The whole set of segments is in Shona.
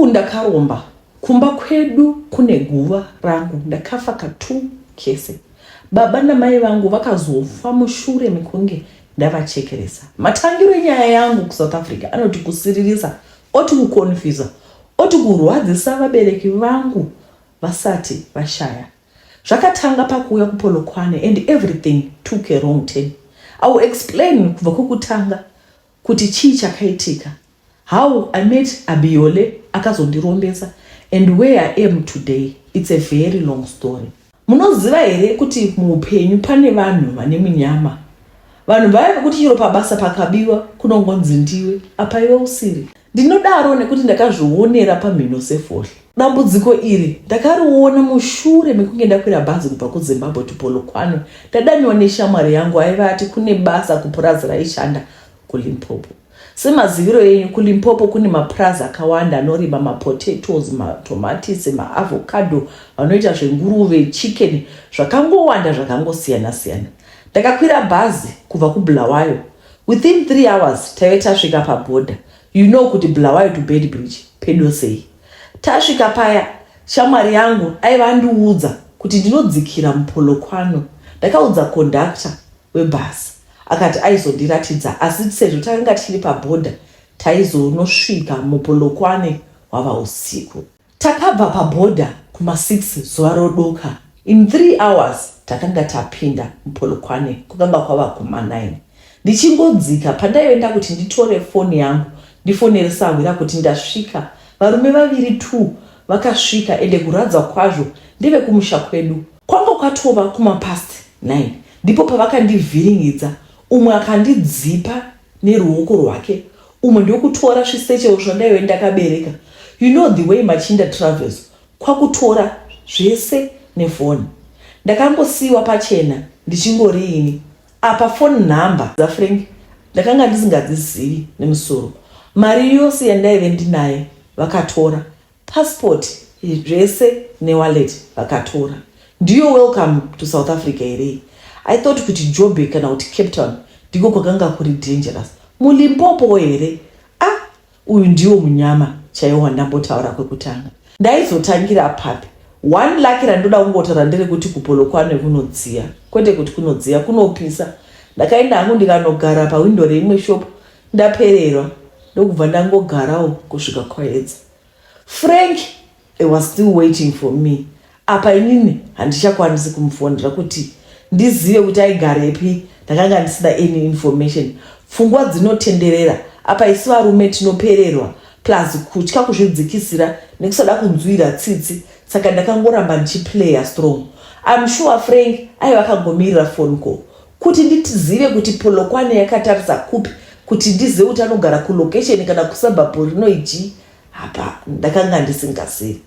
Hongu, ndakaromba. Kumba kwedu kune guva rangu, ndakafa ka2 kese. Baba namai vangu vakazofa mushure mekunge ndavachekeresa. Matangiro enyaya yangu kuSouth Africa anoti kusiririsa, oti kukonfuza, oti kurwadzisa vabereki vangu vasati vashaya. Zvakatanga pakuuya kuPolokwane and everything took a wrong turn. I will explain kubva kwekutanga kuti chii chakaitika, how I met Abiole akazondirombesa and where I am today. It's a very long story. Munoziva here kuti muupenyu pane vanhu vane munyama? Vanhu vaya vekuti chero pabasa pakabiwa kunongonzi ndiwe, apa iwe usiri. Ndinodaro nekuti ndakazvionera pamhino sefohla. Dambudziko iri ndakariona mushure mekunge ndakwira bhazi kubva kuZimbabwe to Polokwane ndadaniwa neshamwari yangu aiva ati kune basa kupurazi raishanda kuLimpopo. Semaziviro enyu, kuLimpopo kune mapurazi akawanda anorima mapotatoes, matomatisi, maavocado, vanoita zvenguruve, chicken, zvakangowanda zvakangosiyana-siyana. Ndakakwira bhazi kubva kuBulawayo. Within 3 hours taive tasvika pabhodha. You know kuti Bulawayo to Beitbridge pedo sei. Tasvika paya, shamwari yangu aiva andiudza kuti ndinodzikira muPolokwane. Ndakaudza conductor webhasi akati aizondiratidza, asi sezvo takanga tiri pabhodha taizonosvika muPolokwane hwava usiku. Takabva pabhodha kuma6 zuva rodoka. In 3 hours takanga tapinda muPolokwane, kwakanga kwava kuma9. Ndichingodzika, pandaienda kuti nditore foni yangu ndifonere sahwira kuti ndasvika, varume vaviri 2 vakasvika, ende kuradza kwazvo ndevekumusha kwedu. Kwanga kwatova kumapast 9 ndipo pavakandivhiringidza, umwe akandidzipa neruoko rwake, umwe ndokutora zvisechero zvandaive ndakabereka. You know the way machinda travels, kwakutora zvese nefoni. Ndakangosiyiwa pachena ndichingoriini. Apa phone number dzaFrank ndakanga ndisingadzizivi nemusoro. Mari yose yandaive ndinaye vakatora, passport zvese newallet vakatora. Ndiyo welcome to South Africa here? I thought kuti Joburg kana kuti Cape Town ndiko kwakanga kuri dangerous. MuLimpopo here? Ah, uyu ndiwo munyama chaiwo wandambotaura kwekutanga. Ndaizotangira papi? One lucky randoda kungotaura nderekuti kuPolokwane kunodziya, kwete kuti kunodziya, kunopisa. Ndakaenda hangu ndikanogara pawindo reimwe shop ndapererwa, ndokubva ndangogarawo kusvika kwaedza. Frank was still waiting for me. Apa inini handichakwanisi kumufonera kuti ndizive kuti aigarepi, ndakanga ndisina any information. Pfungwa dzinotenderera apa, isu varume tinopererwa, plus kutya kuzvidzikisira nekusada kunzwira tsitsi, saka ndakangoramba ndichiplaya strong. I'm sure Frank aiva akangomirira phone call kuti ndizive kuti Polokwane yakatarisa kupi, kuti ndizive kuti anogara kulocation kana kusuburb rinoiji. Apa ndakanga ndisingazivi.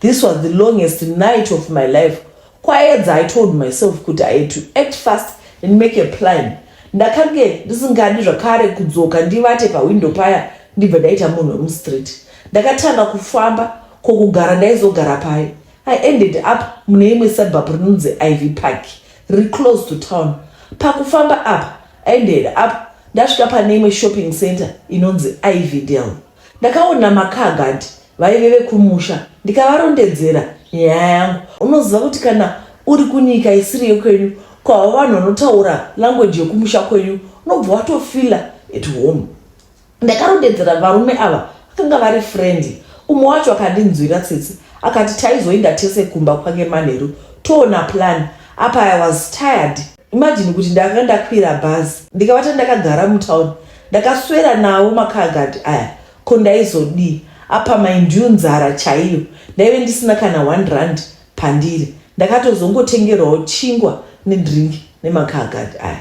This was the longest night of my life. Kwaedza, I told myself kuti I had to act fast and make a plan. Ndakange ndisingadi zvakare kudzoka ndivate pawindo paya ndibva ndaita munhu wemustreet. Ndakatanga kufamba, kokugara ndaizogara pai? I ended up mune imwe suburb rinonzi Ivy Park, riri close to town. Pakufamba apa, I ended up ndasvika pane imwe shopping center inonzi Ivydale. Ndakaona macar guard vaive vekumusha, ndikavarondedzera nyaya yangu. Unoziva kuti kana uri kunyika isiri yekwenyu, kwava vanhu vanotaura language yekumusha kwenyu, unobva watofeela at home. Ndakarondedzera varume ava, vakanga vari friendly. Umwe wacho akandinzwira tsitsi, akati taizoenda tese kumba kwake manheru toona plan. Apa I was tired. Imagine kuti ndakanga ndakwira bhazi ndikavata ndakagara mutown, ndakaswera nawo macar guard aya. Ko ndaizodii? Apa mind you, nzara chaiyo, ndaive ndisina kana R1 pandiri. Ndakatozongotengerwawo chingwa nedrink nemacar guard aya.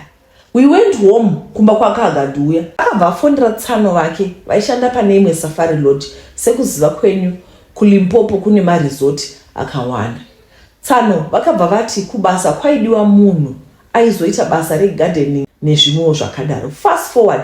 We went home kumba kwacar guard uya. Akabva afonera tsano vake vaishanda pane imwe safari lodge. Sekuziva kwenyu, kuLimpopo kune maresort akawanda. Tsano vakabva vati kubasa kwaidiwa munhu aizoita basa regardening nezvimwewo zvakadaro. Fast forward,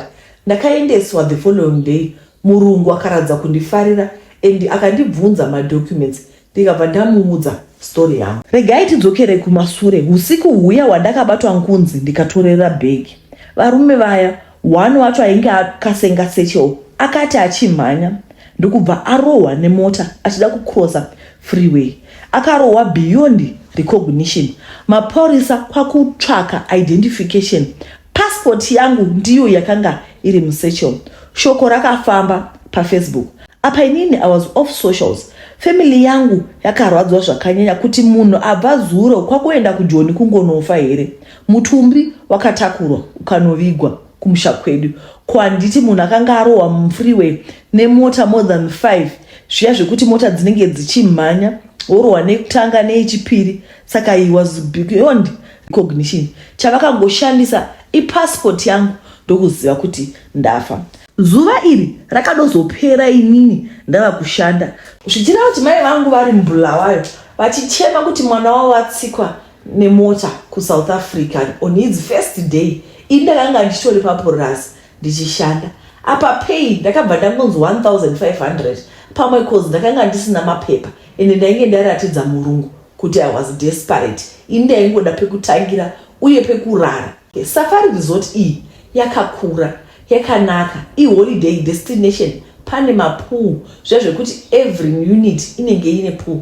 ndakaendeswa the following day. Murungu akaratidza kundifarira and akandibvunza madocuments, ndikabva ndamuudza story yangu. Regai tidzokere kumasure, usiku huya hwandakabatwa nkunzi ndikatorera bhegi. Varume vaya, one wacho ainge akasenga satchel akati achimhanya. Ndokubva arohwa nemota achida kucrossa freeway. Akarohwa beyond recognition. Mapurisa kwakutsvaka identification. Passport yangu ndiyo yakanga iri musatchel. Shoko rakafamba paFacebook. Apa inini I was off socials. Family yangu yakarwadzwa zvakanyanya kuti munhu abva zuro kwakuenda kuJoni kungonofa here. Mutumbi wakatakurwa ukanovigwa kumusha kwedu. Ko handiti munhu akanga arohwa mufreeway nemota more than 5, zviya zvekuti mota dzinenge dzichimhanya, worohwa nekutanga neyechipiri. Saka he was beyond recognition. Chavakangoshandisa ipassport yangu ndokuziva kuti ndafa. Zuva iri rakadozopera inini ndava kushanda, zvichireva kuti mai vangu vari muBulawayo vachichema kuti mwana wavo atsikwa nemota kuSouth Africa on his first day. Ini ndakanga ndichitori papurasi ndichishanda. Apa pay ndakabva ndangonzi 1500 pamwe, cause ndakanga ndisina mapepa, ende ndainge ndaratidza murungu kuti I was desperate. Ini ndaingoda pekutangira uye pekurara. Safari Resort iyi yakakura, yakanaka, iholiday destination. Pane mapool, zviya zvekuti every unit inenge ine pool.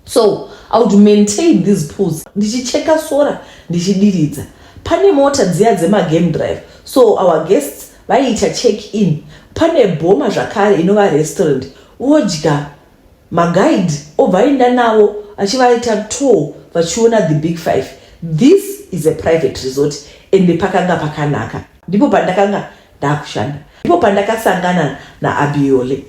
So I would maintain these pools, ndichicheka sora, ndichidiridza. Pane mota dziya dzemagame drive, so our guests vaiita check in. Pane bhoma zvakare inova restaurant, vodya. Maguide obva aenda navo achivaita tour vachiona the Big Five. This is a private resort, ende pakanga pakanaka. Ndipo pandakanga ndakushanda, ndipo pandakasangana naAbiole,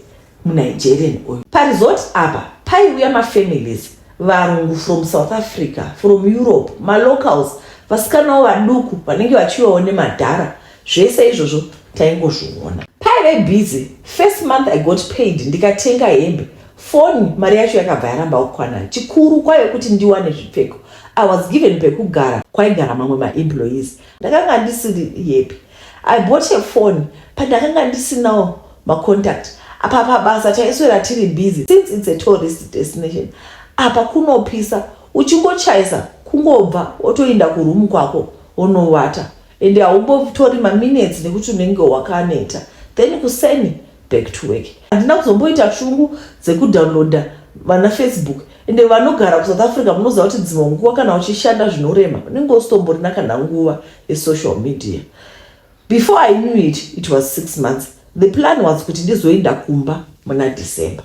muNigerian uyu. Paresort apa paiuya mafamilies, varungu from South Africa, from Europe, malocals, vasikanawo vaduku vanenge vachiuyawo nemadhara. Zvese izvozvo taingozviona. Paive busy. First month I got paid, ndikatenga hembe, foni. Mari yacho yakabva yaramba kukwana. Chikuru kwaive kuti ndiwane zvipfeko. I was given pekugara kwaigara mamwe maemployees. Ndakanga ndisiri happy. I bought a phone pandakanga ndisinawo macontact. Apa pabasa taiswera tiri busy since it's a tourist destination. Apa kunopisa, uchingochaisa kungobva wotoinda kuroom kwako wonovata, ende haumbotori maminutes nekuti unenge wakaneta. Then kuseni back to work. Handina kuzomboita shungu dzekudownloada vana Facebook. Ende vanogara kuSouth Africa munoziva kuti dzimwe nguva kana uchishanda zvinorema, unenge usitomborina kana nguva yesocial media. Before I knew it, it was 6 months. The plan was kuti ndizoenda kumba muna December.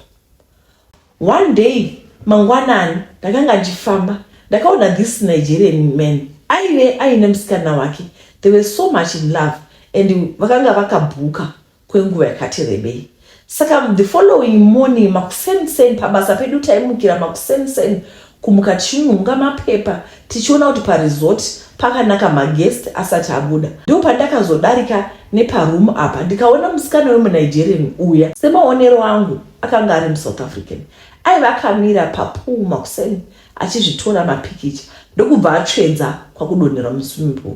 One day mangwanani ndakanga ndichifamba, ndakaona this Nigerian man aive aine musikana wake. They were so much in love and vakanga vakabhuka kwenguva yakati rebei. Saka the following morning makuseniseni, pabasa pedu taimukira makuseniseni, kumuka tichinhunga mapepa, tichiona kuti paresort pakanaka maguest asati abuda. Ndo pandakazodarika neparoom apa, ndikaona musikana wemuNigerian uya. Semaonero angu akanga ari muSouth African. Aiva akamira papool makuseni achizvitora mapikicha, ndokubva atsvedza kwakudonhera muswimming pool.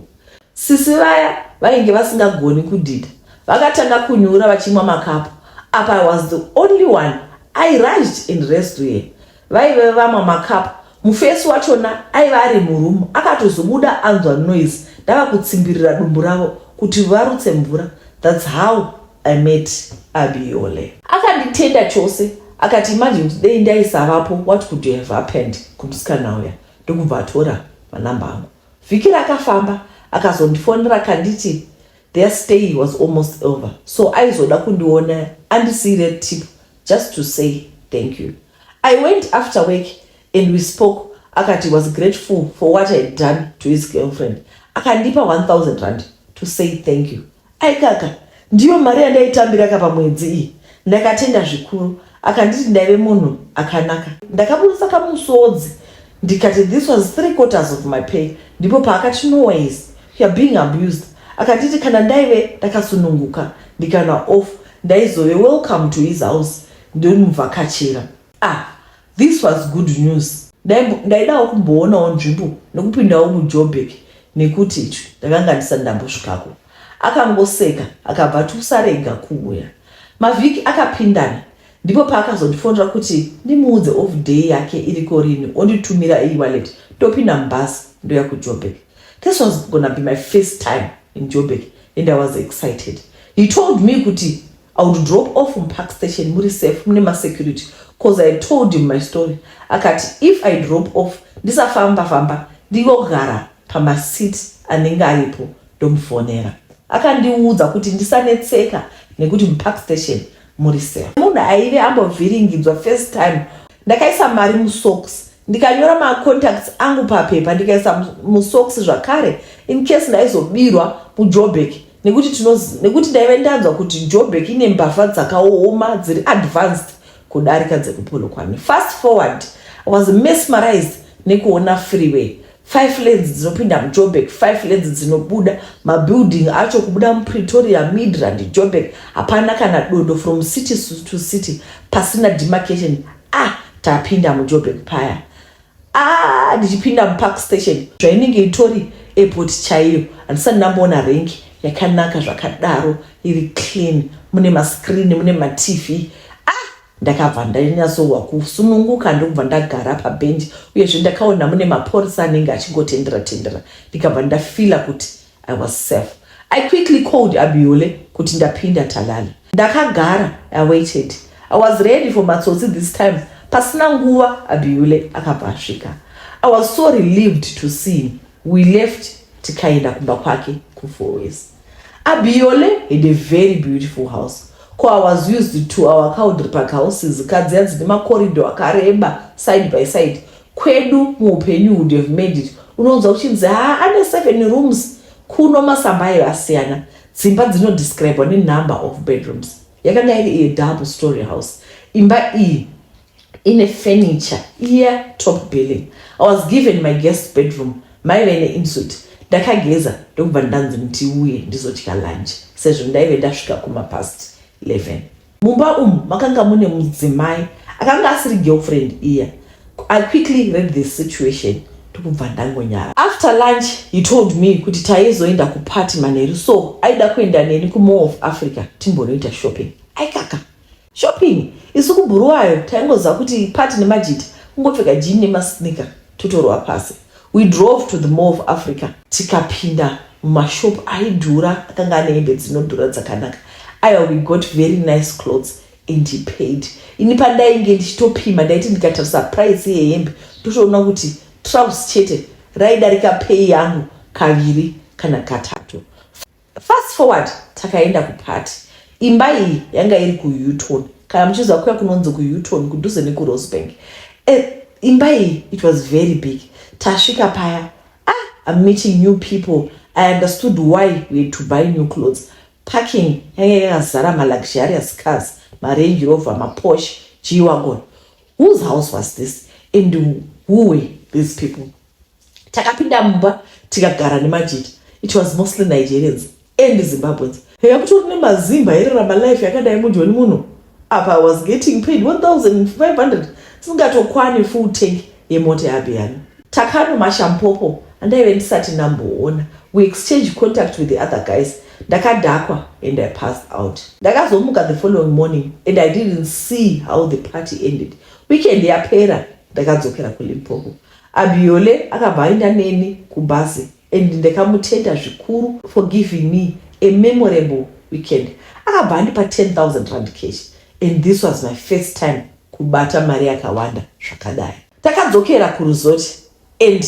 Sisi vaya vainge vasingagoni kudhidha vakatanga kunyura vachimwa makapu. Apa I was the only one. I rushed and rescued her. Vaive vamwa makapu. Mufesi wachona aiva ari muroom, akatozobuda anzwa noise ndava kutsimbirira dumbu ravo kuti varutse mvura. That's how I met Abiole. Akanditenda chose, akati imagine kuti dei ndaisavapo, what could have happened kumusikana uya. Ndokubva atora manamba angu. Vhiki rakafamba, akazondifonera akanditi their stay was almost over, so aizoda kundiona andisiyire tip just to say thank you. I went after work and we spoke. Akati was grateful for what I had done to his girlfriend. Akandipa 1000 rand to say thank you. Aikaka, ndiyo mari yandaitambira ka pamwedzi iyi. Ndakatenda zvikuru. Akanditi ndaive munhu akanaka. Ndakabudisa kamusodzi ndikati this was three quarters of my pay. Ndipo paakati, "No ways, you are being abused." Akanditi kana ndaive ndakasununguka ndikana off, ndaizove welcome to his house ndomuvhakachira. Ah, this was good news. Ndaidawo kumboonawo nzvimbo nekupindawo muJobek, nekuti icho ndakanga ndisati ndambosvikako. Akangoseka, akabva ati usarega kuuya. Mavhiki akapindana. Ndipo paakazondifonera kuti ndimuudze off day yake iriko rini, onditumira ewallet, ndopinda mubhasi ndoya kuJobek. This was gonna be my first time in Jobek and I was excited. He told me kuti I would drop off muPark Station muri safe, mune masecurity, 'cause I told him my story. Akati if I drop off, ndisafamba famba, ndingogara pamaseat anenge aripo, ndomufonera. Akandiudza kuti ndisanetseka nekuti muPark Station muri safe. Munhu aive ambovhiringidzwa first time, ndakaisa mari musocks, ndikanyora macontacts angu papepa, ndikaisa musocks zvakare in case ndaizobirwa muJoburg, nekuti ndaive ndanzwa kuti Joburg ine mbavha dzakaoma, dziri advanced kudarika dzekuPolokwane. Fast forward, I was mesmerized nekuona freeway, five lanes dzinopinda muJoburg, five lanes dzinobuda, mabuilding acho kubuda muPretoria, Midrand, Joburg, hapana kana dondo from city to city, pasina demarcation. Ah, tapinda muJoburg paya, ah, ndichipinda muPark Station, zvainenge itori airport chaiyo. Handisati ndamboona rank yakanaka zvakadaro, iri clean, mune mascreen, mune maTV. Ah, ndakabva ndanyatsohwa kusununguka, ndokubva ndagara pabhenji. Uyezve ndakaona mune mapurisa anenge achingotendera tendera, ndikabva ndafeela kuti I was safe. I quickly called Abiole kuti ndapinda talala. Ndakagara, I waited. I was ready for matsotsi this time. Pasina nguva Abiole akabva asvika. I was so relieved to see him. We left, tikaenda kumba kwake kuFourways. Abiole had a very beautiful house. Ko I was used to our Cowdray Park houses kadziya dzine makoridho akareba side by side. Kwedu muupenyu would have made it unonzwa kuchinzi, "Ha, ane seven rooms." Kuno masamba ayo asiyana, dzimba dzinodescribwa nenumber of bedrooms. Yakanga iri a double story house. Imba iyi ine furniture iya top billing. I was given my guest bedroom, maive neensuite. Ndakageza, ndokubva ndanzi ndiuye ndizodya lunch, sezvo ndaive ndasvika kumapast 11. Mumba umu makanga mune mudzimai akanga asiri girlfriend iya. I quickly read the situation, ndokubva ndangonyara. After lunch he told me kuti taizoenda kuparty manheru, so aida kuenda neni kuMall of Africa timbonoita shopping. Aikaka, shopping! Isu kuBhuruwayo taingoziva kuti party nemajita kungopfeka jean nemasneaker, totorwa pasi. We drove to the Mall of Africa, tikapinda mumashop aidhura, akanga ane hembe dzinodhura dzakanaka. Aiwa, we got very nice clothes and he paid. Ini pandainge ndichitopima, ndaiti ndikatarisa price yehembe, ndotoona kuti trouse chete raidarika pay yangu kaviri kana katatu. Fast forward, takaenda kuparty. Imba iyi yanga iri kuUton. Kana muchiziva kuya kunonzi kuUton, kudhuze nekuRosebank. Imba iyi, it was very big. Tasvika paya, ah, I'm meeting new people. I understood why we had to buy new clothes. Parking yanga yakazara maluxurious cars, maRange Rover, maPorsche, G-Wagon. Whose house was this and who were these people? Takapinda mumba, tikagara nemajita. It was mostly Nigerians and Zimbabweans. Heya, kutori nemazimba airarama life yakadai muJoni muno. Apa I was getting paid 1500, singatokwani full tank yemota yaBiana. Takanwa mashampopo andaive ndisati ndamboona. We exchange contact with the other guys. Ndakadhakwa and I passed out. Ndakazomuka the following morning and I didn't see how the party ended. Weekend yapera, ndakadzokera kuLimpopo. Abiole akabva aenda neni kubhazi and ndakamutenda zvikuru for giving me a memorable weekend. Akabva andipa 10,000 rand cash, and this was my first time kubata mari yakawanda zvakadai. Takadzokera kuresort and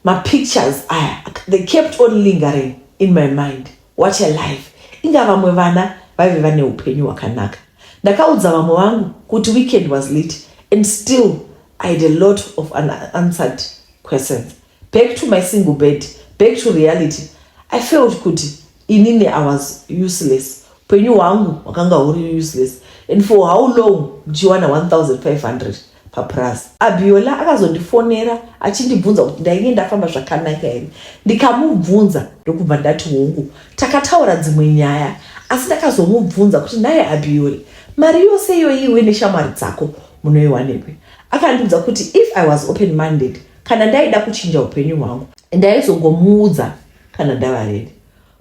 mapictures aya, they kept on lingering in my mind. What a life! Inga vamwe vana vaive vane upenyu hwakanaka. Ndakaudza vamwe vangu kuti weekend was late and still I had a lot of unanswered questions. Back to my single bed, back to reality. I felt kuti inini I was useless, upenyu hwangu hwakanga huri useless. And for how long ndichiwana 1500 papurazi? Abiola akazondifonera achindibvunza kuti ndainge ndafamba zvakanaka here. Ndikamubvunza, ndokubva ndati hongu. Takataura dzimwe nyaya, asi ndakazomubvunza kuti, "Naye Abiole, mari yose iyoyi iwe neshamwari dzako munoiwanepi?" Akandiudza kuti if I was open minded, kana ndaida kuchinja upenyu hwangu, ndaizongomuudza kana ndava ready.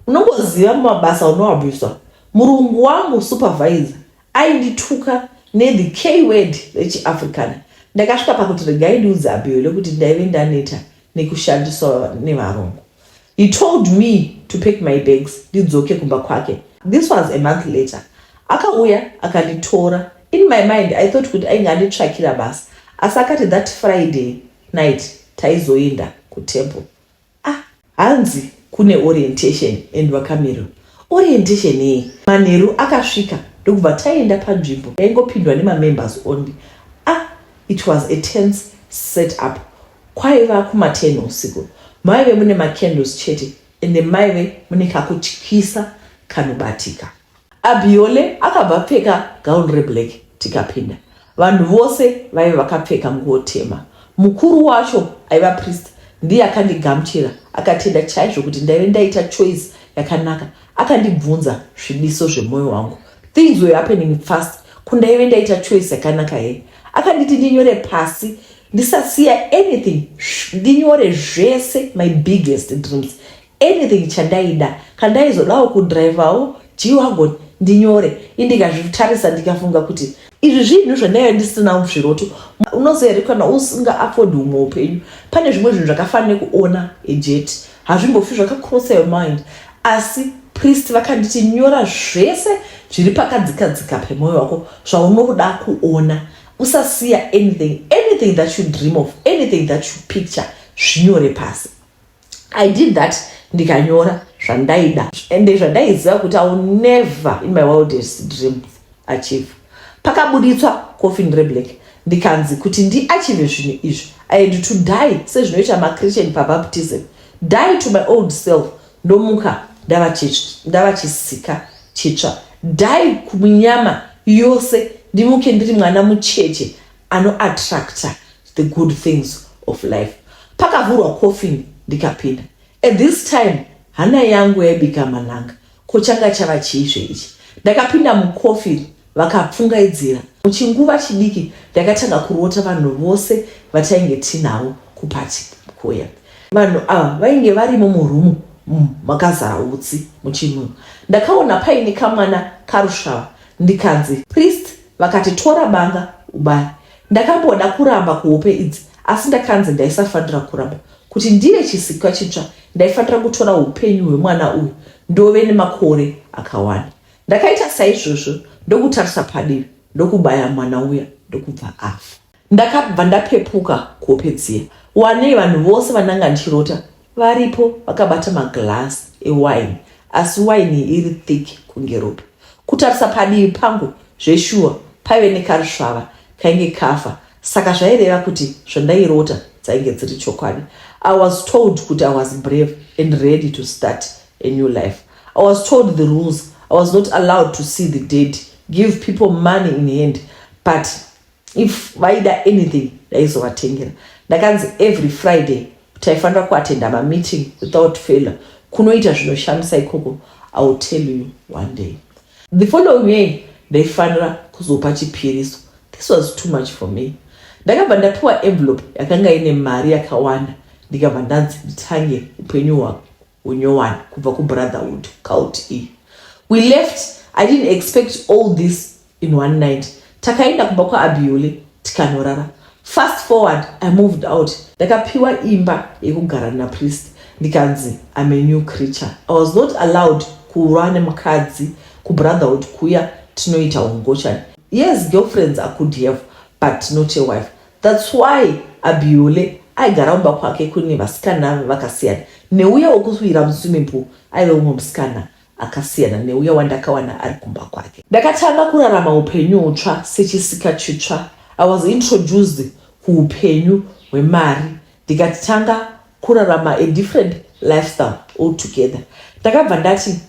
Unongoziva mumabasa unoabviswa. Murungu wangu, supervisor, aindituka nethe K word rechiAfrican. Ndakasvika pakuti regai ndiudze Abiole kuti ndaive ndaneta nekushandiswa nevarungu. He told me to pack my bags, ndidzoke kumba kwake. This was a month later. Akauya akanditora. In my mind I thought kuti ainge anditsvakira basa asi akati that Friday night taizoenda kutemple. Ah hanzi kune orientation and vakamirira orientation yei. Manheru akasvika ndokubva taenda panzvimbo yaingopindwa nemamembers only. Ah it was a tense set up. Kwaiva kuma 10 usiku. Maive mune macandles chete ende maive mune kakutyisa kanobatika. Abiole akabva apfeka gown reblack tikapinda. Vanhu vose vaive vakapfeka nguo tema. Mukuru wacho aiva priest ndiye akandigamuchira akatenda chaizvo kuti ndaive ndaita choice yakanaka. Akandibvunza zvidiso zvemoyo wangu. Things were happening fast ko ndaive ndaita choice yakanaka here? Akanditi ndinyore pasi ndisasiya anything ndinyore zvese my biggest dreams anything chandaida kana ndaizodawo kudrivawo G-wagon ndinyore indikazvitarisa ndikafunga kuti izvi zvinhu zvandaive ndisina muzviroto unoziva here kana usinga afford humwe upenyu pane zvimwe zvinhu zvakafanira nekuona ejet hazvimbofi zvakacrossa your mind asi priest vakanditi nyora zvese zviri pakadzikadzika pemwoyo wako zvaunoda kuona usasiya anything anything that you dream of anything that you picture zvinyore pasi I did that ndikanyora zvandaida ende zvandaiziva kuti I will never in my wildest dreams achieve. Pakabuditswa coffin reblack ndikanzi kuti ndiachieve zvinhu izvi I had to die sezvinoita maChristian pabaptism die to my old self ndomuka ndava chisika chitsva die kumunyama yose ndimuke ndiri mwana mucheche anoattracta the good things of life. Pakavhurwa coffin ndikapinda. At this time hana yangu yaibika manhanga. Ko changa chava chiizve ichi? Ndakapinda mucoffin vakapfungaidzira. Muchinguva chidiki ndakatanga kurota vanhu vose vatainge tinavo kuparty kuya. Vanhu ava vainge varimo muroom makazara utsi muchinhuhwa. Ndakaona paine kamwana karusvava ndikanzi priest vakati tora banga ubaye. Ndakamboda kuramba kuhope idzi asi ndakanzi ndaisafanira kuramba. Kuti ndive chisikwa chitsva ndaifanira kutora upenyu hwemwana uyu ndove nemakore akawanda. Ndakaita saizvozvo ndokutarisa padivi ndokubaya mwana uya ndokubva afa. Ndakabva ndapepuka kuhope dziya wanei vanhu vose vandanga ndichirota varipo vakabata maglass ewine asi wine iyi iri thick kunge ropa. Kutarisa padivi pangu zveshuwa paive nekarusvava kainge kafa saka zvaireva kuti zvandairota dzainge dziri chokwadi. I was told kuti I was brave and ready to start a new life. I was told the rules. I was not allowed to see the dead, give people money in hand but if vaida anything ndaizovatengera. Ndakanzi every Friday taifanira kuatenda mameeting without failure. Kunoita zvinoshamisa ikoko. I will tell you one day. The following year ndaifanira kuzopa chipiriso. This was too much for me. Ndakabva ndapiwa envelope yakanga ine mari yakawanda ndikabva ndanzi nditange upenyu hunyowani kubva kubrotherhood cult iyi. We left. I didn't expect all this in one night. Takaenda kumba kwaAbiole tikanorara. Fast forward, I moved out. Ndakapiwa imba yekugara napriest ndikanzi I'm a new creature. I was not allowed kurwa nemukadzi kubrotherhood kuya tinoita ungochani. Yes, girlfriends I could have but not a wife. That's why Abiole aigara kumba kwake kune vasikana vakasiyana neuya wekuwira muswimming pool aive umwe musikana akasiyana neuya wandakawana ari kumba kwake. Ndakatanga kurarama upenyu hutsva sechisika chitsva. I was introduced kuupenyu hwemari ndikatanga kurarama a different lifestyle altogether. Ndakabva ndati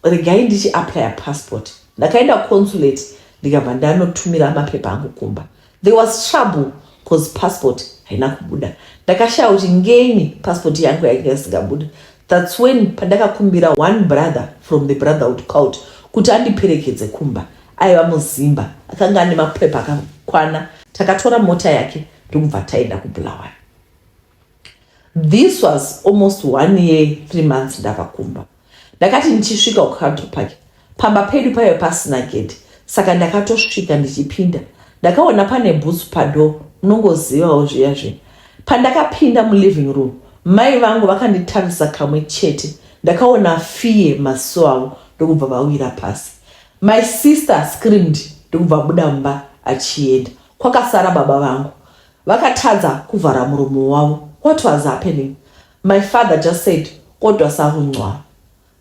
regai ndichiapplya passport. Ndakaenda kuconsulate ndikabva ndanotumira mapepa angu kumba. There was trouble cause passport haina kubuda. Ndakashaya kuti ngenyi passport yangu yainge isingabude. That's when pandakakumbira one brother from the brotherhood cult kuti andiperekedze kumba. Aiva muZimba akanga ane mapepa akakwana. Takatora mota yake ndokubva taenda kuBulawayo. This was almost 1 year 3 months ndabva kumba. Ndakati ndichisvika kuCountry Park pamba pedu paive pasina gedhi saka ndakatosvika ndichipinda. Ndakaona pane bhutsu padoor munongozivawo zviya zviya. Pandakapinda muliving room mai vangu vakanditarisa kamwe chete. Ndakaona fear maziso avo ndokubva vawira pasi. My sister screamed ndokubva abuda mumba achienda. Kwakasara baba vangu. Vakatadza kuvhara muromo wavo. What was happening? My father just said, Kodwa sakungcwaba.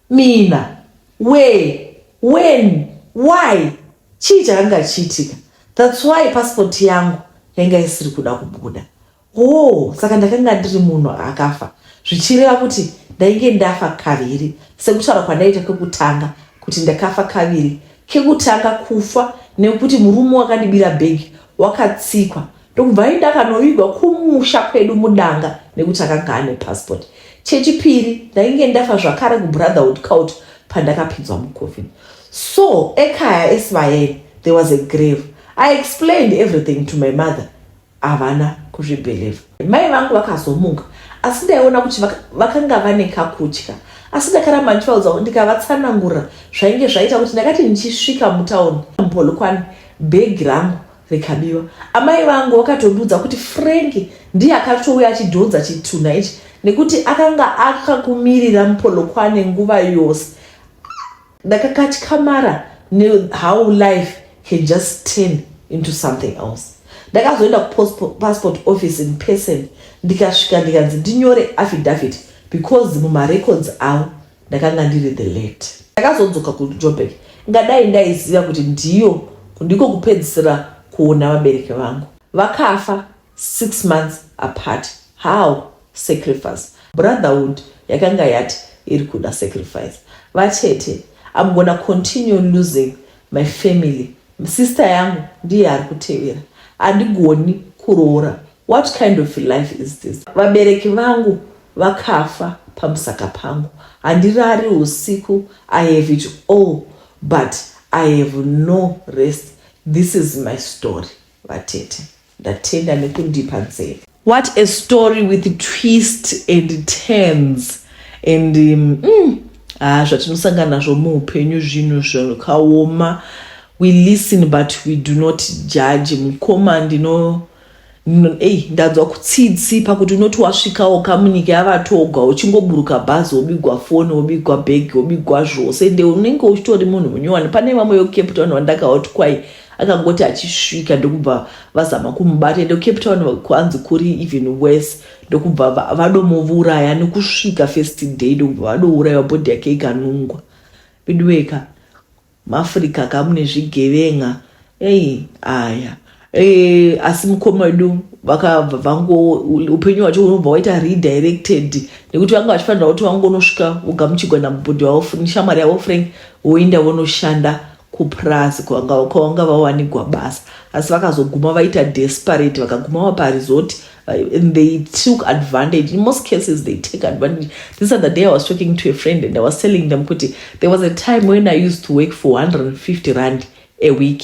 Mina, Where? When? Why? Chii chakanga chichiitika? That's why passport yangu yanga isiri kuda kubuda. Hoo, saka ndakanga ndiri munhu akafa, zvichireva kuti ndainge ndafa kaviri, sekutaura kwandaita kekutanga kuti ndakafa kaviri. Kekutanga kufa nekuti murume wakandibira bhegi wakatsikwa ndokubva aenda akanovigwa kumusha kwedu mudanga nekuti akanga ane passport. Chechipiri, ndainge ndafa zvakare kuBrotherhood cult pandakapinzwa mucoffin. So, ekhaya esibayeni, there was a grave. I explained everything to my mother. Havana kuzvibeliever. Mai vangu vakazomuka asi ndaiona kuti vakanga vane kakutya asi ndakaramba ndichivaudza ndikavatsanangurira zvainge zvaita kuti ndakati ndichisvika mutown muPolokwane bhegi rangu rikabiwa. Amai vangu vakatondiudza kuti Frank ndiye akatouya achidhonza chitunha ichi nekuti akanga akakumirira muPolokwane nguva yose. Ndakakatyamara ne how life can just turn into something else. Ndakazoenda kupassport office in person ndikasvika ndikanzi ndinyore affidavit because mumarecords avo ndakanga ndiri the late. Ndakazodzoka kuJoburg ingadai ndaiziva kuti ndiyo ndiko kupedzisira kuona vabereki vangu. Vakafa 6 months apart. How? Sacrifice. Brotherhood yakanga yati iri kuda sacrifice. Vatete, I'm gonna continue losing my family. Sister yangu ndiye ari kutevera. Handigoni kuroora. What kind of life is this? Vabereki vangu vakafa pamusaka pangu. Handirari usiku. I have it all but I have no rest. This is my story. Vatete, ndatenda nekundipa nzeve. What a story with twist and turns and zvatinosangana nazvo muupenyu zvinhu zvakaoma. We listen but we do not judge. Mukoma, ndino ei, ndanzwa kutsitsi pakuti unoti wasvikawo kamunyika yavatogwa, uchingoburuka bhazi wobigwa foni, wobigwa bhegi, wobigwa zvose, ende unenge uchitori munhu munyowani. Pane vamwe vekuCape Town vandakaoti kwai akangoti achisvika ndokubva vazama kumubata, ende kuCape Town kwanzi kuri even worse, ndokubva vadomuuraya nekusvika first day, ndokubva vadourayiwa, body yake ikanungwa. Biduweka, muAfrica kamune zvigevenga. Ei, aya asi mukoma wedu vakabva vango upenyu hwacho unobva waita redirected nekuti vanga vachifanira kuti vangonosvika vogamuchigwa namubhodhi wavo neshamwari yavo Frank, voenda vonoshanda kupurazi kwavanga vawanigwa basa, asi vakazoguma vaita desperate, vakaguma vaparesort and they took advantage. In most cases they take advantage. This other day I was talking to a friend and I was telling them kuti there was a time when I used to work for 150 rand a week,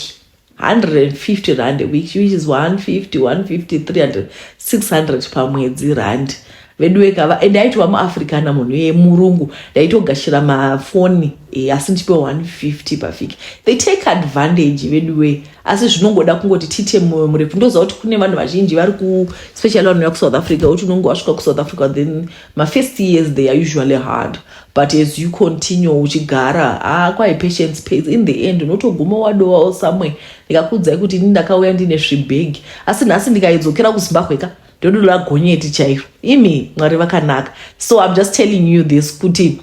150 rand a week, which is 150, 150, 300, 600 pamwedzi rand. Veduwekava, and aitova muAfricana, munhu yemurungu, ndaitogashira mafoni asi ndichipiwa 150 pavhiki. They take advantage, veduwe, asi zvinongoda kungoti tiite mwoyo murefu. Ndoziva kuti kune vanhu vazhinji vari ku, especially vanhu vakuSouth Africa, kuti unonge wasvika kuSouth Africa, then mafirst years they are usually hard, but as you continue uchigara, ah, kwai patience pays in the end. Unotoguma wadowawo somewhere. Ndikakuudzai kuti ini ndakauya ndine zvibhegi, asi nhasi ndikaidzokera kuZimbabwe ka, ndodola gonyeti chairo. Imi, Mwari vakanaka. So I'm just telling you this kuti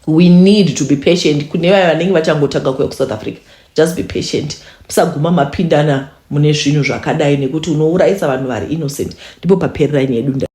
we need to be patient. Kune vaya vanenge vachangotanga kuuya kuSouth Africa, just be patient, musaguma mapindana mune zvinhu zvakadai nekuti unourayisa vanhu vari innocent. Ndipo paperera nyedu.